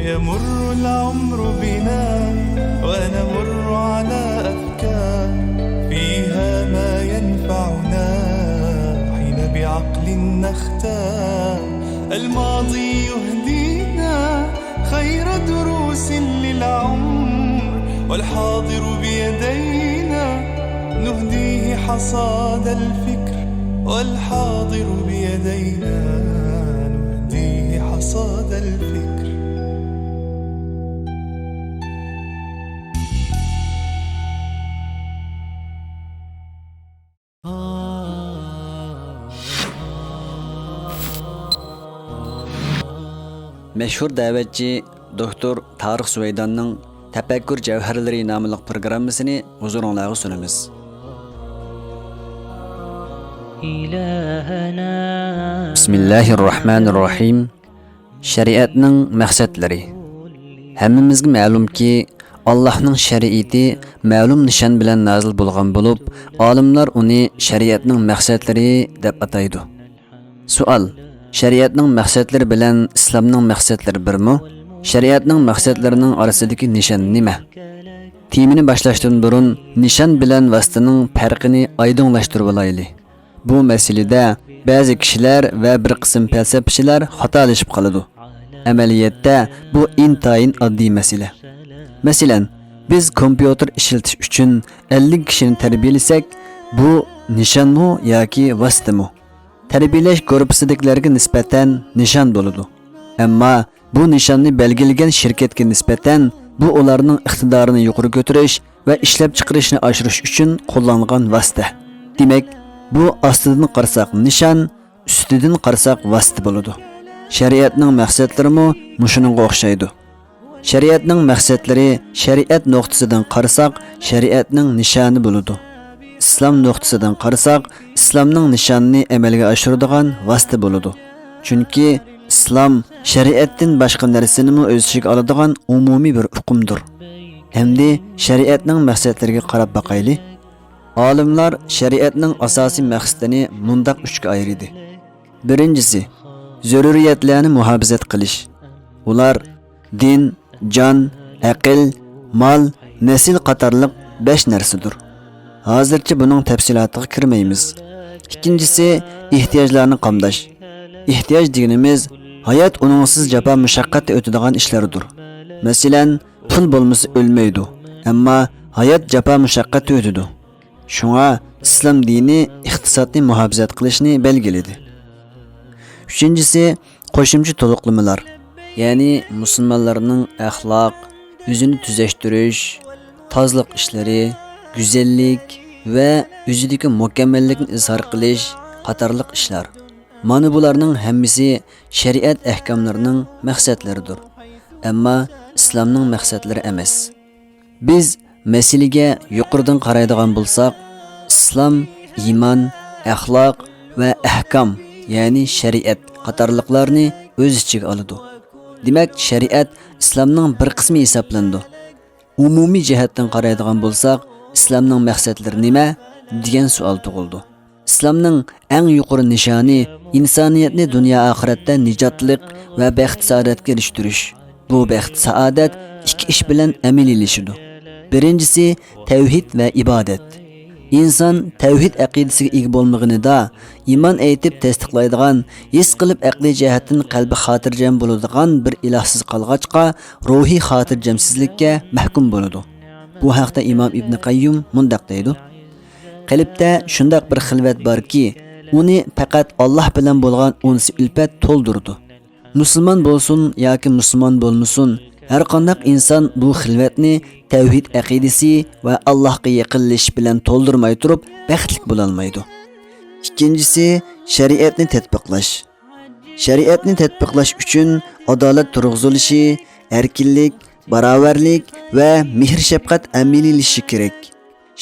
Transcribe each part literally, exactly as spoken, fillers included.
يمر العمر بنا ونمر على أفكار فيها ما ينفعنا حين بعقل نختار. الماضي يهدينا خير دروس للعمر، والحاضر بيدينا نهديه حصاد الفكر، والحاضر بيدينا نهديه حصاد الفكر. مەشھۇر دەۋەتچى دوكتور تارىق سۇۋەيداننىڭ تەپەككۇر جەۋھەرلىرى ناملىق پروگراممىسىنى ھۇزۇرۇڭلارغا سۇنىمىز. بىسمىللاھىررەھمانىررەھىم. شەرىئەتنىڭ مەقسەتلىرى. ھەممىمىزگە مەلۇمكى، ئاللاھنىڭ شەرىئىتى مەلۇم نىشان بىلەن نازىل بولغان بولۇپ، ئالىملار ئۇنى شەرىئەتنىڭ مەقسەتلىرى دەپ ئاتايدۇ. سوئال: شەرىئەتنىڭ مەقسەتلىرى بىلەن ئىسلامنىڭ مەقسەتلىرى بىرمۇ؟ شەرىئەتنىڭ مەقسەتلىرىنىڭ ئارىسىدىكى نىشان نېمە؟ تېمىنى باشلاشتىن بۇرۇن نىشان بىلەن ۋاسىتىنىڭ پەرقىنى ئايدىڭلاشتۇرۇۋالايلى. بۇ مەسىلىدە بەزى كىشىلەر ۋە بىر قىسىم پەلسەپىچىلەر خاتالىشىپ قالىدۇ. ئەمەلىيەتتە بۇ ئىنتايىن ئاددىي مەسىلە. مەسىلەن، بىز كومپيۇتېر ئىشلىتىش ئۈچۈن ئەللىك كىشىنى تەربىيەلىسەك، بۇ نىشانمۇ ياكى ۋاسىتىمۇ؟ تەربىيەلەش گۇرۇپپىسىدىكىلەرگە نىسبەتەن نىشان بولىدۇ. ئەمما بۇ نىشاننى بەلگىلىگەن شىركەتكە نىسبەتەن بۇ ئۇلارنىڭ ئىقتىدارىنى يۇقىرى كۆتۈرۈش ۋە ئىشلەپچىقىرىشنى ئاشۇرۇش ئۈچۈن قوللانغان ۋاسىتە. دېمەك، بۇ ئاستىدىن قارىساق نىشان، ئۈستىدىن قارىساق ۋاسىتە بولىدۇ. شەرىئەتنىڭ مەقسەتلىرىمۇ مۇشۇنىڭغا ئوخشايدۇ. شەرىئەتنىڭ مەقسەتلىرى شەرىئەت نۇقتىسىدىن قارىساق شەرىئەتنىڭ نىشانى بولىدۇ. ئىسلام نۇقتىسىدىن قارىساق ئىسلامنىڭ نىشانىنى ئەمەلگە ئاشۇرىدىغان ۋاسىتە بولىدۇ. چۈنكى ئىسلام شەرىئەتتىن باشقا نەرسىنىمۇ ئۆز ئىچىگە ئالىدىغان ئومۇمىي بىر ئۇقۇمدۇر. ئەمدى شەرىئەتنىڭ مەقسەتلىرىگە قاراپ باقايلى. ئالىملار شەرىئەتنىڭ ئاساسىي مەقسىتىنى مۇنداق ئۈچكە ئايرىدى. بىرىنچىسى، زۆرۈرىيەتلەرنى مۇھاپىزەت قىلىش. ئۇلار دىن، جان، ئەقىل، مال، نەسىل قاتارلىق بەش نەرسىدۇر. ھازىرچە بۇنىڭ تەپسىلاتىغا كىرمەيمىز. ئىككىنچىسى، ئېھتىياجلارنى قامداش. ئېھتىياج دېگىنىمىز ھايات ئۇنىڭسىز جاپا مۇشەققەتتە ئۆتىدىغان ئىشلاردۇر. مەسىلەن، پۇل بولمىسا ئۆلمەيدۇ، ئەمما ھايات جاپا مۇشەققەتتە ئۆتىدۇ. شۇڭا ئىسلام دىنى ئىقتىسادنى مۇھاپىزەت قىلىشنى بەلگىلىدى. ئۈچىنچىسى، قوشۇمچە تولۇقلىمىلار، يەنى مۇسۇلمانلارنىڭ ئەخلاق، ئۆزىنى تۈزەشتۈرۈش، تازىلىق ئىشلىرى، گۈزەللىك ۋە ئۆزىدىكى مۇكەممەللىكنى ئىزھار قىلىش قاتارلىق ئىشلار. مانا بۇلارنىڭ ھەممىسى شەرىئەت ئەھكاملىرىنىڭ مەقسەتلىرىدۇر، ئەمما ئىسلامنىڭ مەقسەتلىرى ئەمەس. بىز مەسىلىگە يۇقىرىدىن قارايدىغان بولساق، ئىسلام ئىمان، ئەخلاق ۋە ئەھكام، يەنى شەرىئەت قاتارلىقلارنى ئۆز ئىچىگە ئالىدۇ. دېمەك، شەرىئەت ئىسلامنىڭ بىر قىسمى ھېسابلىنىدۇ. ئومۇمىي جەھەتتىن قارايدىغان بولساق، ئىسلامنىڭ مەقسەتلىرى نېمە؟ دېگەن سوئال تۇغۇلىدۇ. ئىسلامنىڭ ئەڭ يۇقىرى نىشانى ئىنسانىيەتنى دۇنيا ئاخىرەتتە نىجاتلىق ۋە بەخت-سائادەتكە ئېرىشتۈرۈش. بۇ بەخت-سائادەت ئىككى ئىش بىلەن ئەمەلىيلىشىدۇ. بىرىنچىسى، تەۋھىد ۋە ئىبادەت. ئىنسان تەۋھىد ئەقىدىسىگە ئىگە بولمىغىنىدا، ئىمان ئېيتىپ تەستىقلايدىغان، ھېس قىلىپ ئەقلىي جەھەتتىن قەلبى خاتىرجەم بولىدىغان بىر ئىلاھسىز قالغاچقا، روھىي خاتىرجەمسىزلىككە مەھكۇم بولىدۇ. بۇ ھەقتە ئىمام ئىبنى قەييۇم مۇنداق دەيدۇ: قەلبتە شۇنداق بىر خىلۋەت باركى، ئۇنى پەقەت ئاللاھ بىلەن بولغان ئۇنسى ئۈلپەت تولدۇرىدۇ. مۇسۇلمان بولسۇن ياكى مۇسۇلمان بولمىسۇن، ھەرقانداق ئىنسان بۇ خىلۋەتنى تەۋھىد ئەقىدىسى ۋە ئاللاھقا يېقىنلىشىش بىلەن تولدۇرماي تۇرۇپ بەختلىك بولالمايدۇ. ئىككىنچىسى، شەرىئەتنى تەتبىقلاش. شەرىئەتنى تەتبىقلاش ئۈچۈن ئادالەت تۇرغۇزۇلۇشى، ئەركىنلىك، باراۋەرلىك ۋە مېھىر-شەپقەت ئەمەلىيلىشىشى كېرەك.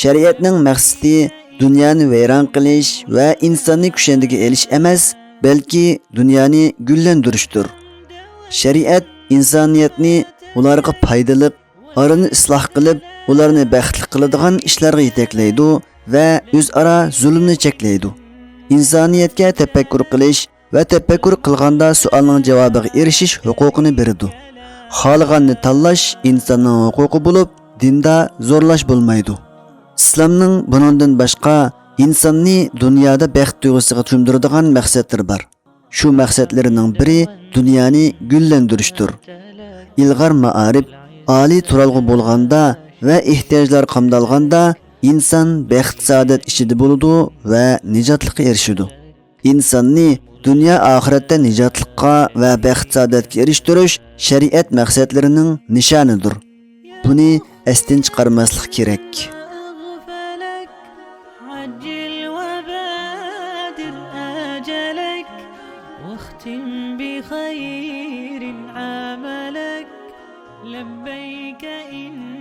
شەرىئەتنىڭ مەقسىتى دۇنيانى ۋەيران قىلىش ۋە ئىنساننى كۈشەندىگە ئېلىش ئەمەس، بەلكى دۇنيانى گۈللەندۈرۈشتۇر. شەرىئەت ئىنسانىيەتنى ئۇلارغا پايدىلىق، ئارىنى ئىسلاھ قىلىپ، ئۇلارنى بەختلىك قىلىدىغان ئىشلارغا يېتەكلەيدۇ ۋە ئۆزئارا زۇلۇمنى چەكلەيدۇ. ئىنسانىيەتكە تەپەككۇر قىلىش ۋە تەپەككۇر قىلغاندا سوئالنىڭ جاۋابىغا ئېرىشىش ھوقۇقىنى بېرىدۇ. خالىغاننى تاللاش ئىنساننىڭ ھوقۇقى بولۇپ، دىندا زورلاش بولمايدۇ. ئىسلامنىڭ بۇنىڭدىن باشقا ئىنساننى دۇنيادا بەخت تۇيغۇسىغا چۆمدۈرىدىغان مەقسەتلىرى بار. شۇ مەقسەتلىرىنىڭ بىرى دۇنيانى گۈللەندۈرۈشتۇر. ئىلغار مائارىپ، ئالىي تۇرالغۇ بولغاندا ۋە ئېھتىياجلار قامدالغاندا، ئىنسان بەخت-سائادەت ئىچىدە بولىدۇ ۋە نىجاتلىققا ئېرىشىدۇ. ئىنساننى دۇنيا ئاخىرەتتە نىجاتلىققا ۋە بەخت-سائادەتكە ئېرىشتۈرۈش شەرىئەت مەقسەتلىرىنىڭ نىشانىدۇر. بۇنى ئەستىن چىقارماسلىق كېرەك. عجل وبادر أجلك واختم بخير عملك. لبيك إن